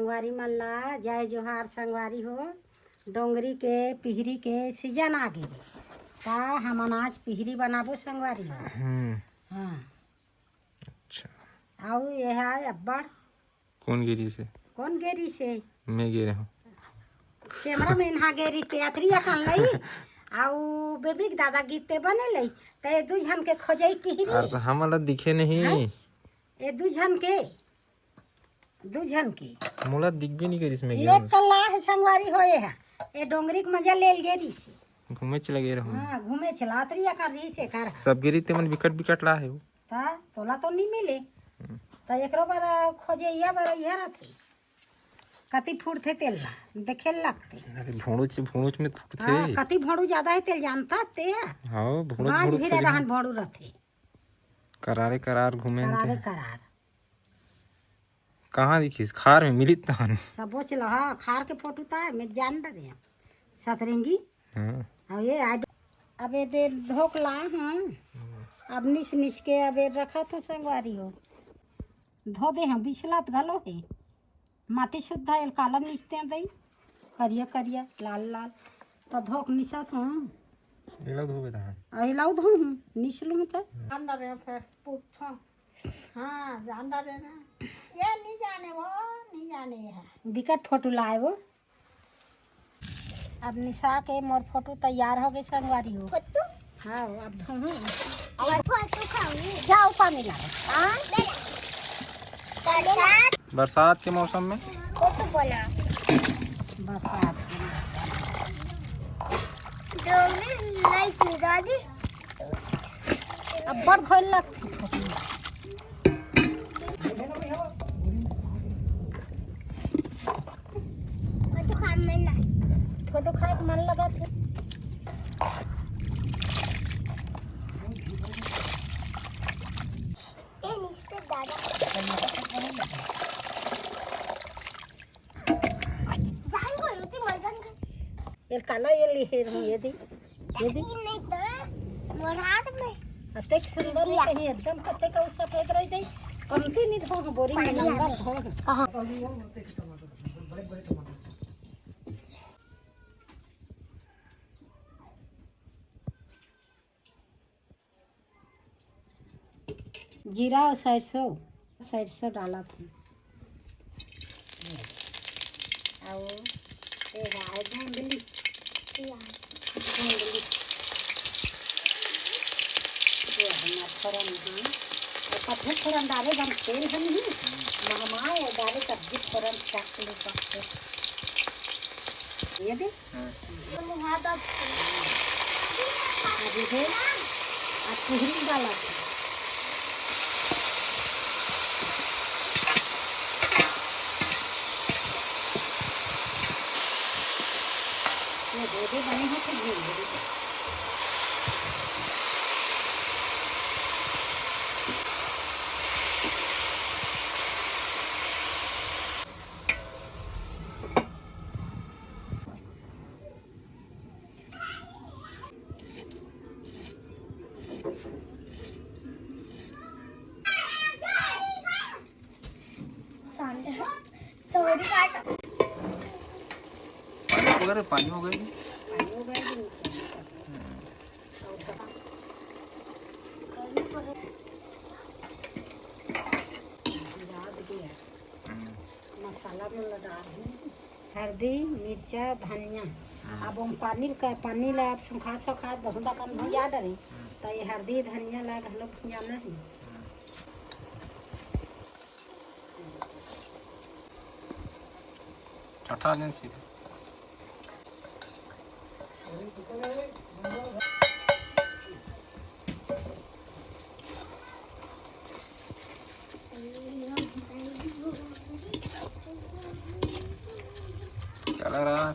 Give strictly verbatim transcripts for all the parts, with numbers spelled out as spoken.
संगवारी मन ला जय जोहार संगवारी हो। डोंगरी के पिहरी के सीजन आ गे, त हमन आज पिहरी बनाबो संगवारी हो। हम्म। हाँ। अच्छा। अउ ये है अब्बड़। कौन गे रिहिसे? कौन गे रिहिसे? मैं गे रहेंव। कैमरा मैन हा गे रिहिसे, अतरी अकन लई। अउ बेबी के दादा गे ते बने लई। त ये दू झन के खोजई पिहरी। अरे त हमन ला दिखे नहीं। हैं? ये दू झन के, दू झन के। मोला दिखबे नहीं करिस मैं ये गेंव। कल्ला है संगवारी होए है। ये डोंगरी के मजा ले ले गे रिहिसे। घूमे चला गे रहूं। हाँ, घूमे चला, अतरी अकन रिहिसे कर। सब गे रिहिसे तेमन बिकट बिकट ला है वो। त तोला तो नहीं मिले। हम्म। त एकरो बर खोजे, या बर इहे रथे। कति फूटथे तेला देखे लगथे। अरे भोंड़ुच, भोंड़ुच में फूटथे। हाँ, कति भोंड़ू ज्यादा है तेला जानता ते। हाँ, भोंड़ुच, बाज भोंड़ुच भिरा खोजे रहन हैं। भोंड़ू रथे। करारे करार घूमे करारे हैं। करार। कहाँ दिखिस? खार में मिलित तहन। सबो चलो, हाँ, खार के फोटो ता, मैं जान डरे हूँ। सतरंगी। हाँ। और ये आज, अब ये दे धोक ला, हाँ। अब निस निस के अब ये रखा था संगवारी हो। धो दे हम, बिछलत घलो हे। माटी सुद्धा एल काला निसते हैं दई। करिया करिया, लाल लाल। तो धोक निसत हूँ। एला धोबे तहाँ। आ, एला धो हूँ, निसलूँ तो। जान डरे फिर पूछो। हाँ, जान डरे ना। ये नहीं जाने वो, नहीं जाने ये है। बिकट फोटो लाए वो। अब निसा के मोर फोटो तैयार हो गए संगवारी हो। फोटो? हाँ, अब धोहूँ। और फोटो खाऊंगी। जाओ पानी लाओ। हाँ? बरसात। बरसात के मौसम में? फोटो बना। बरसात के मौसम। डोंगरी लाइस निकाली। अब्बड़ धोए लगथे। फोटो खाए में ना। फोटो खाए के मन लगथे। ए, निस्ते दादा। जान गो, इतनी मजा नहीं। ये काला ये लिहे रहूं, ये दी, ये दी। नहीं तो मोर हाथ में। अतेक सुंदर नहीं कहीं एकदम कतेक अउ सफेद रह जाई। कमती नहीं धो बोरी में पानी नंबर आवे। धो। कहाँ? जीरा अउ सरसों, सरसों डालत हन। अउ ये है धुंधली, धुंधली। ये हमर फोरन है। अउ कथू फोरन डारे बन तेल हन ही। महमाए डारे कथू फोरन चाक ले करके। ये दे। हाँ। अभी दे, आ कुहरी डाला। ये दे दे बने हो तो ये दे दे। सांडे। सवेरे काट। पानी हो गया रे, पानी हो गया जी। पानी हो गया जी नीचे। हम्म। मसाला मन ला डाल हूँ। हरदी, मिर्चा, धनिया। हम्म। अब हम पानी का, पानी ला अब सुखा सुखा बहुत अकन भुंजा डरे। हम्म। त ये हरदी, धनिया ला घलो भुंजाना हे। हम्म। ठठा देन सीधा। कलर आ,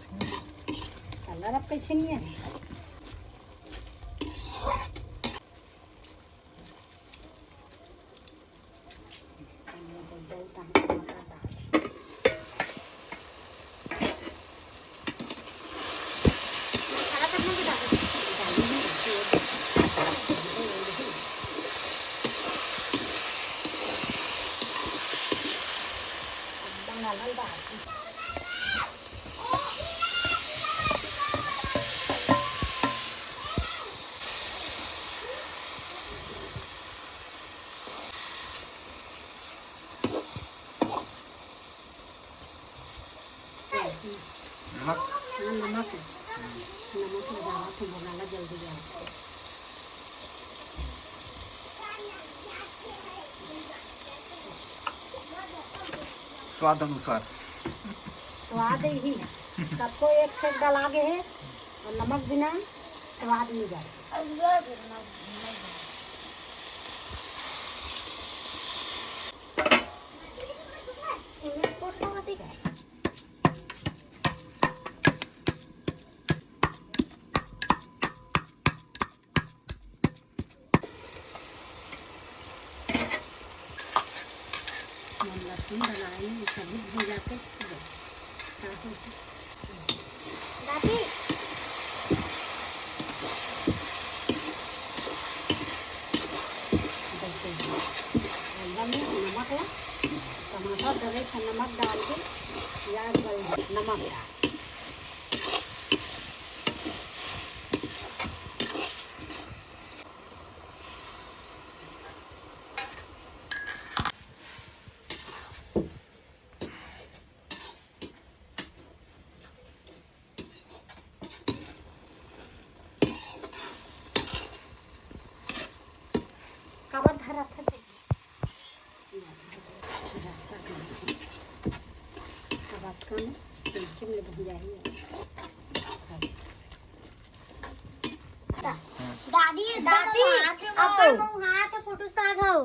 कलर अब कैसे नहीं है? नमक। हाँ, नमक। नमक लगावत हूँ, बोला ला जल्दी जाओ। स्वाद अनुसार। स्वाद ही। सबको एक से डाला गे हे और नमक बिना स्वाद नहीं जाए। हम लहसुन बनाए, ये सब्जी भून जाते। दादी। देखो, एकदम नमक ला, टमाटर डरे थे, नमक डाल के, प्याज डाल, नमक डाल। काबर धरत हे ते? अब आपका में चमचे में भुंजाही। दादी, दादी, दादी, अपन हाथ फोटो साग हो।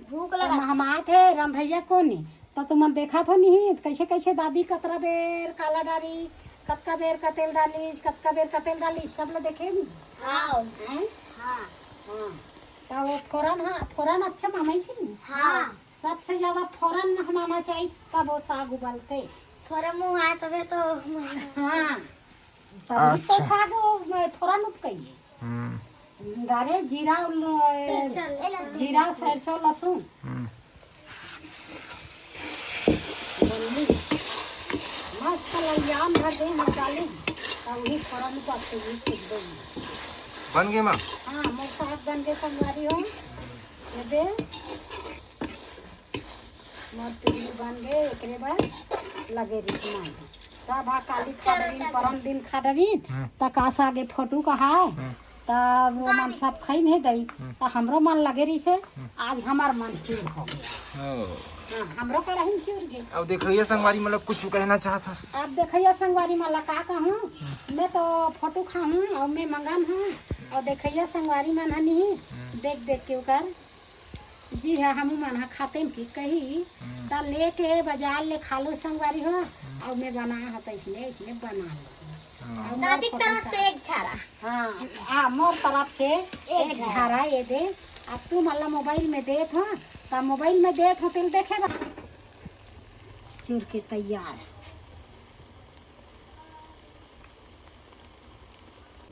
भूख लगा। महमात हे राम भैया कोनी, त तुमन देखत हो नहीं, कैसे कैसे दादी कतरा बेर काला डाली, कतका बेर का तेल डाली, कतका बेर का तेल डाली, सब ल देखे नहीं। हाँ। हैं? हाँ। हाँ। त वो फोरन, हाँ, फोरन अच्छा महमाई छी नहीं? हाँ। सबसे ज्यादा फोरन महमाना चाहिए, तब वो साग उबलते। फोरन मुँह आए तबे तो। हाँ। तभी तो अच्छा। साग वो फोरन उपकइए। हम्म। डारे जीरा, उल-, सरसों, लहसुन। जीरा, सरसों, लहसुन। हम्म। बन गे। मस्त ललियान भर दे, मसाले। तब वही फोरन को अच्छे से कुछ दे। बन गे माँ? हाँ, मोर साग बन गे, संगवारी हो। ये दे। मोर पिंडी बन गे, एकरे बर लगे रहिस माई ह। सब हा काली खा डरिन, परन दिन खा डरिन, हम्म। त का सागे फोटू कहाय, हम्म। त वो मन सब खइन हे दई, हम्म। त हमरो मन लगे रहिस हे, हम्म। आज हमर मन चूर हो गे। ओ। हाँ, हमरो कड़ाही में चूर गे। अब देखइया संगवारी मन ला कुछ कहना चाहत हस? अब देखइया संगवारी मन ला का कहूँ, हम्म। मैं तो फोटू खाहूँ अउ मैं मंगन हूँ, अउ देखइया संगवारी मन ह नहीं, हम्म। देख देख के ओकर जी हाँ, हमू मन ह खातेन ठीक कही, हम्म। त लेके बाजार ले खा लो संगवारी हो, हम्म। अउ मैं बना ह त इसने, इसने बना लो। हाँ। अउ मोर दादी की तरफ से एक झारा। हाँ, आ, मोर तरफ से एक एक झारा। झारा ये दे। अब तू मन ला मोबाइल में देत हो, त मोबाइल में देत हो, तेल देखे बा। चूर के तैयार।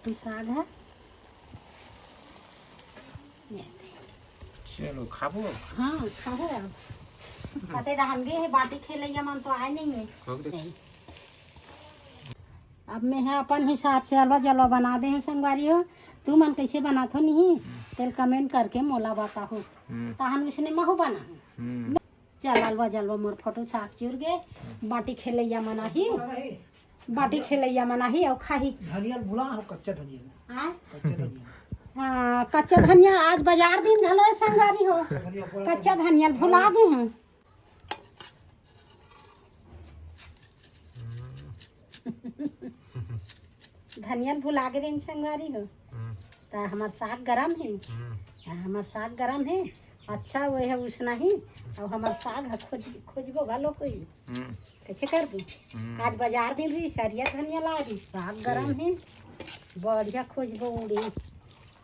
तू साग है। चलो, खाबो? हाँ, खाबो अब। कते रहन गे हे, बाटी खेलैया मन तो आए नहीं है। हो गए। नहीं। अब मैं ह अपन हिसाब से अलवा जलवा बना दे हूँ संगवारी हो। तू मन कैसे बनात हो नहीं? तेल comment करके मोला बताहू। हम्म। तहन उसने महू बना। हम्म। चल, अलवा जलवा मोर फोटो साग चुर गे। बाटी खेलैया मन आही, बाटी खेलैया मन आही अउ खाही। धनिया ल भुला हो, कच्चा धनिया ल। हाँ? कच्चा धनिया ल। हाँ, कच्चा धनिया आज बाजार दिन घलो हे संगवारी हो। कच्चा धनिया ल भुला गे हूँ। धनिया ल भुला गे रेन संगवारी हो। हम्म। त हमर साग गरम हे। हम्म। त हमर साग गरम हे। अच्छा, वो है उसना ही। अब हमर साग ह खोज, खोजबो घलो कोई। हम्म। कैसे करबो? हम्म। आज बाजार दिन रही, सरिया धनिया ला रही, साग गरम ठीक। हे। बढ़िया खोजबो उड़ी।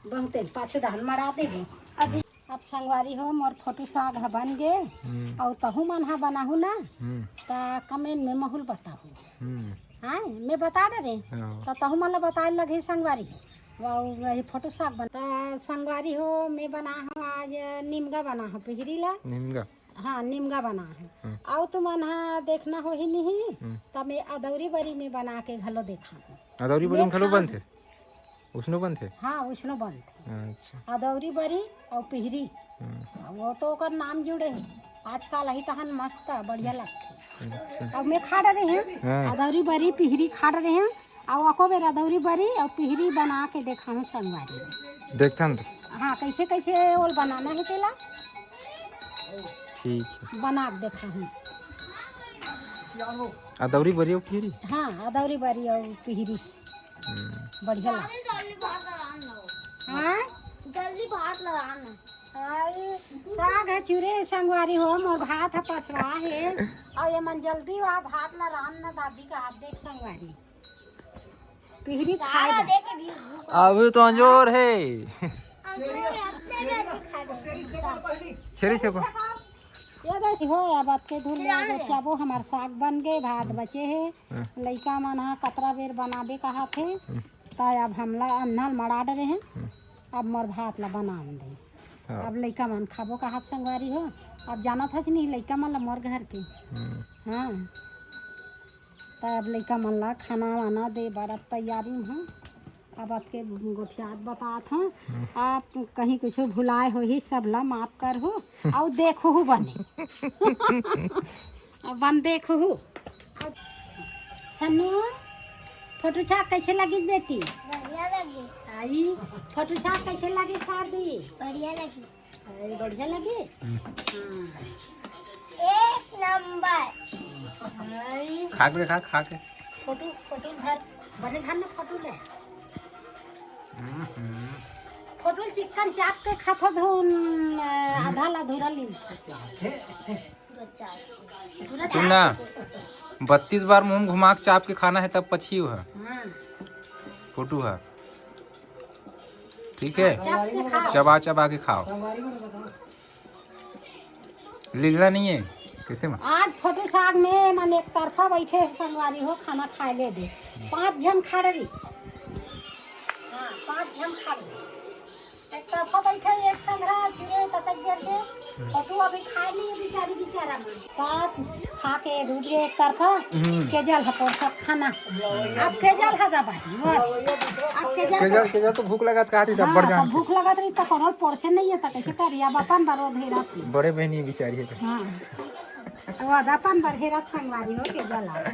बहुते पाछू डहन मरा देबो। अब, अब संगवारी हो, मोर फोटू साग ह बन गे। हम्म। अउ तहू मन ह बनाहू ना, हम्म। त comment में महू ल बताहू। हम्म। हाँ, मैं बता डरे। हाँ। त तहू मन ल बताए लगही संगवारी हो। वो, वही फोटू साग बन-, त संगवारी हो, मैं बना हूँ आज निमगा बना हूँ पिहरी ला। निमगा? हाँ, निमगा बना हूँ। हम्म। अउ तुमन ह देखना होही नहीं, हम्म। त मैं अदौरी बरी में बना के घलो देखा हूँ। अदौरी बरी में घलो बनथे? उसनो बनथे? हाँ, उसनो बनथे। अच्छा। अदौरी बरी अउ पिहरी। हम्म। वो तो ओकर नाम जुड़े हे। आजकल ही तहन मस्त बढ़िया लगथे। अब मैं खाड़ रहे हैं, हाँ। अदौरी बरी, पिहरी खाड़ रहे हैं, अउ अको बेर अदौरी बरी अउ पिहरी बना के देखाहूँ संगवारी। देखथन तो। हाँ, कैसे कैसे ओल बनाना है तेला। ठीक है। बना के देखाहूँ। अदौरी बरी अउ पिहरी? हाँ, अदौरी बरी अउ पिहरी। हम्म। बढ़िया लगथे। जल्दी भात लगा ना। हाँ? जल्दी भात लगा ना। आई, साग है चुरे संगवारी हो, मोर भात है पछवा है। अउ ये मन जल्दी वा भात ला रान ना दादी का हाथ देख संगवारी। पिहरी खाए ला। अभी तो अंजोर है। छेरी छको। ये देसी हो, अब अतके धुर ले गोठियाबो, हमार साग बन गे, भात बचे हे। हाँ। लइका मन ह कतरा बेर बनाबे कहाथे, त अब हमला अन्ना ल मड़ा डरे हे। अब मोर भात ला बनान दे। हाँ। अब लइका मन खाबो कहात संगवारी हो। अब जानत हस नहीं लइका मन ला मोर घर के। हम्म। हाँ। त अब लइका मन ला खाना वाना दे बर अब तैयारी में हूँ। अब अतके गोठियात बतात हूँ। आप कहीं कुछ भुलाए होही, सब ला माफ करहू। अउ देखहू बने। अब बन देखहू। सन्नू, फोटो छाप कैसे लगी बेटी? बढ़िया लगी। आई, फोटो छाप कैसे लगी शादी? बढ़िया लगी। अरे, बढ़िया लगे? हम्म। हाँ। एक नंबर। अरे। खा के खा, खा के। फोटो, फोटो धर। बने धर ना फोटो ले। हम्म, हम्म। फोटो चिकन चाप के खाथो धुन, अ, आधा ला अधूरा ली। पूरा चाप। सुन ना, बत्तीस बार मुंह घुमा के चाप के खाना है, तब पछियो है। हाँ। फोटो है। ठीक है, चाप के खाओ। चबा चबा के खाओ। लीलना नहीं है, कैसे में? आज फोटो साग में मन एक तरफा बैठे हे संगवारी हो, खाना खाए ले दे। पांच झन खा रही। हाँ, पांच झन खा रही। एक तरफा बैठे एक संघरा चिरे ततक बेर के। फोटो अभी खाए नहीं है बेचारी बेचारा मन। साग खा के डूब गए एक तरफा। हम्म। केजल ह पोरसक खाना। अब केजल ह दबाई। अब केजल केजल, केजल तो भूख लगत कहाती सब हाँ, बढ़ जान। भूख लगत रही त कोनो पोरसे नहीं है त कैसे करी? अब अपन बरो धेरा थी। बड़े बहनी बिचारी है तो। हाँ। तो अब अपन बरहेरा संगवारी हो केजल आ।